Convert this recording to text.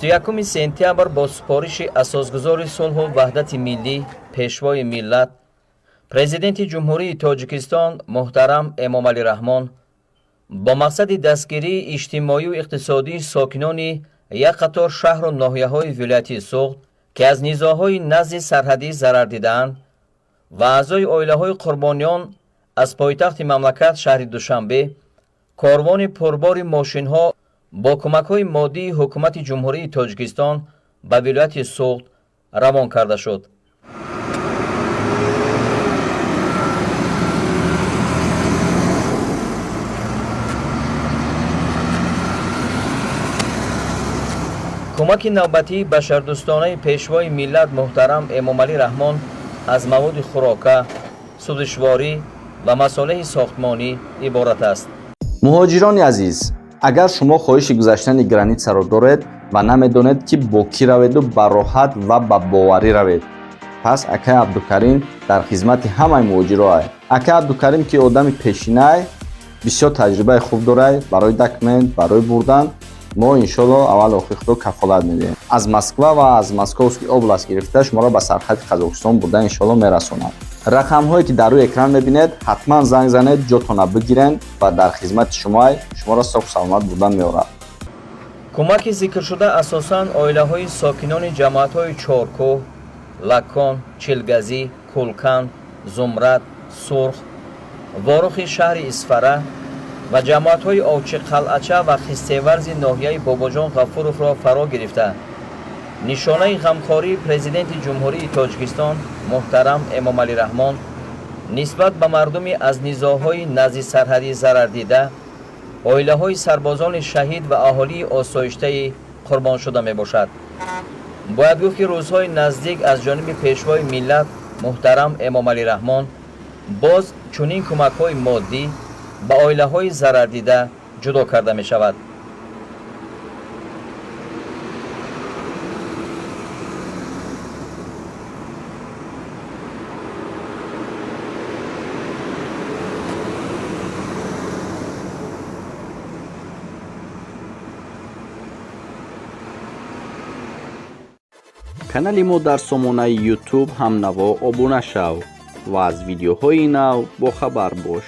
21 сентябр бо супориши асосгузори сулҳу ваҳдати миллӣ, пешвои миллат, президенти Ҷумҳурии Тоҷикистон муҳтарам Эмомалӣ Раҳмон бо мақсади дастгирии иҷтимоию иқтисодии сокинони як қатор шаҳру ноҳияҳои вилояти Суғд, ки аз низоъҳои назди сарҳадӣ зарар дидаанд, ва аъзои оилаҳои қурбониён аз пойтахти мамлакат шаҳри Душанбе корвони пурбори мошинҳо бо кӯмакҳои моддии ҳукумати Ҷумҳурии Тоҷикистон ба вилояти Суғд равон карда шуд. Кӯмаки навбатии башардӯстонаи пешвои миллат муҳтарам Эмомалӣ Раҳмон аз маводи хӯрока, сӯзишворӣ ва масолеҳи сохтмонӣ иборат аст. Муҳоҷирони азиз, агар шумо хоҳиши гузаштани границаро доред ва намедонед, ки бо кӣ раведу ба роҳат ва ба боварӣ равед, пас акай Абдукарим дар хизмати ҳамаи муҳоҷироай. Акай Абдукарим, ки одами пешинай, бисёр таҷрибаи хуб дорай барои документ, барои бурдан. Мо иншолло аввал охир худо кафолат медиҳем, аз Москва ва аз Московский область гирифта шуморо ба сарҳади Қазоқистон бурда иншолло мерасонад. Рақамҳое ки дар рӯи экран мебинед, ҳатман занг занед, ҷотона бигирен ва дар хизмати шумоай, шуморо соҳу саломат бурда меорад. Кӯмаки зикршуда асосан оилаҳои сокинони ҷамоатҳои Чоркӯҳ, Лаккон, Чилгазӣ, Кулканд, Зумрад, Сурх, Ворухи шаҳри Исфара ва ҷамоатҳои Овчиқалъача ва Хистеварзи ноҳияи Бобоҷон Ғафуровро фаро гирифта, нишонаи ғамхории президенти Ҷумҳурии Тоҷикистон муҳтарам Эмомалӣ Раҳмон нисбат ба мардуми аз низоъҳои назди сарҳадӣ зарардида, оилаҳои сарбозони шаҳид ва аҳолии осоиштаи қурбоншуда мебошад. Бояд гуфт, ки рӯзҳои наздик аз ҷониби пешвои миллат муҳтарам Эмомалӣ Раҳмон боз чунин кӯмакҳои моддӣ ба оилаҳои зарардида ҷудо карда мешавад. Канали мо дар сомонаи YouTube «Ҳамнаво» обуна шав ва аз видеоҳои нав бохабар бош.